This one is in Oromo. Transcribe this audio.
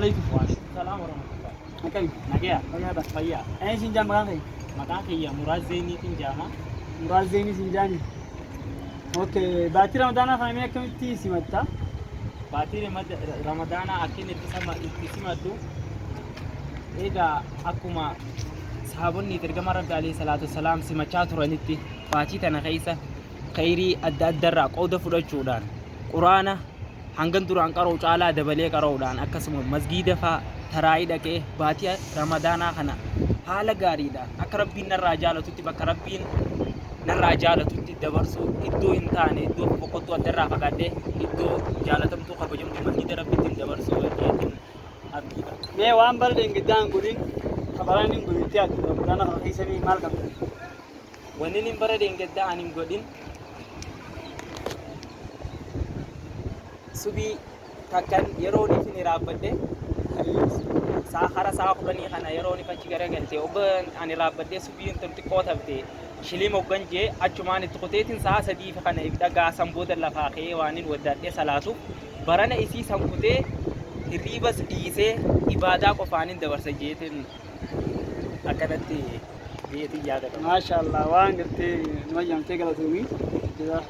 alaikum. Waalaikum salaam warahmatullahi. Akkami? Nagaya. Fayyaadha. Fayyaa. Eenyu siin jaan maqaan kee? Maqaan kiyya Muraad Zeeniitiin jaama. Muraad Zeenii siin jaani. Okay, baatii Ramadaanaa kana mee akkamitti simatta? Baatii Ramadaanaa akka inni itti simadhu egaa akkuma sahaabonni ergama Rabbi alayhi salaatu wassalaam simachaa turanitti baatii tana keessa khayrii adda addarraa qooda fudhachuudhaan quraana hangan duraan qara'u caalaa dabalee qara'uudhaan akkasuma masgiida faa taraa'ii dhaqee baatii ramadaanaa kana haala gaariidhaan akka rabbiin narraa jaalatutti bakka rabbiin narraa jaalatutti dabarsuu iddoo hin taane iddoo boqottuu addarraa fagaadhee iddoo jaalatamtuu kabajamtuu masgiida rabbiitti dabarsuu jedheetiin abdii qaba. Mee waan bara dheengaddaa hin godhin ka baraan hin godhin itti yaaddu ramadaana kana keessa mee maal qabda? Wanni inni bara dheengaddaa ani hin godhin subii takkan yeroo ifin iraabbadhe saa hara saa 10 kana yeroo if achi garagalte obba ani iraabbadhee subiin tun xiqqoo tafte shilima hoggan jee achumaan itti kuteetiin saa 3 fi kana if dhagaa san booda lafaa ka'ee waanin waddaadhee salaatuuf barana isii san kutee hirriibas dhiisee ibaadaa qofaanin dabarsa jeetiin akkanatti jeetiin yaada qaba. Maasha Allah waan gartee nama jaamtee galatoomi. Jazakallah.